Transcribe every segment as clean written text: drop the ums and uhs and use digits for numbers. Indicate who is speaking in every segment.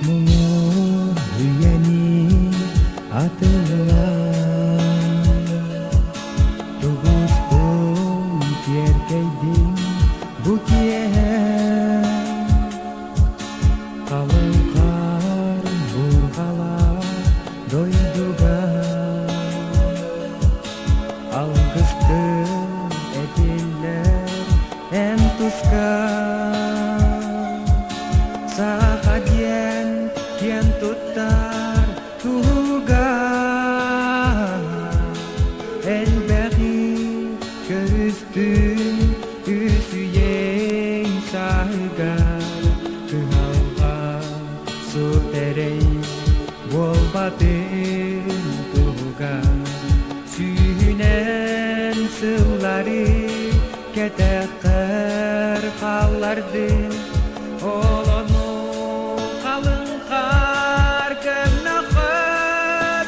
Speaker 1: Муҥур үйэни атыллаан, Тугустун киэркэйдиҥ бу киэһэ. Халыҥ хаар бурҕалаах дойдуга Алгыстыы этиллэр эн туска. Саха диэн киэн туттар туһугар элбэҕи көрүстүн үсүйэй сааһыгар кыһалҕа сутэрэй буолбатын туһугар сүүһүнэн сыллары кэтэххэр хааллардын ол ону халыҥ хаар көмнөххө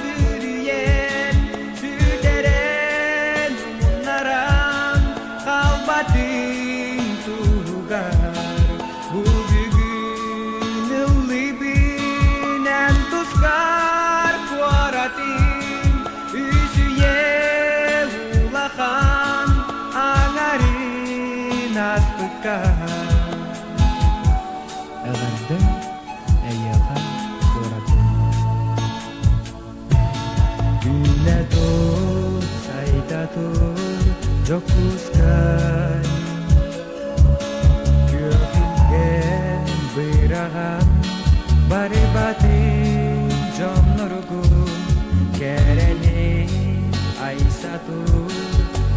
Speaker 1: бүрүйэн сүтэрэн умуннаран хаалбатын туһугар бу бүгүн ыллыыбын эн тускар куоратым үсүйэ улахан аҥарын аспыкка Эҕэрдэ эйиэхэ куоратым. Үүнэ тур, сайда тур, Дьокуускай. Күөх илгэн быраҕан бары батын дьонноргун кэрэни айса тур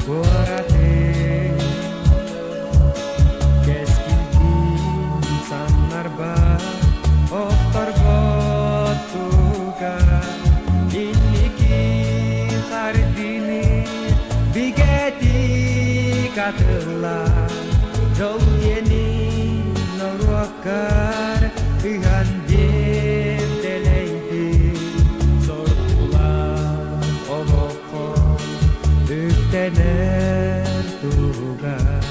Speaker 1: куораты. Кэскилдиин самнарбат охторбот туга инники хардыыны бигэтик атылла дьол диэни норуоккар ыһан биэр дэлэйдин соргулаах олоххо үктэнэр туһугар.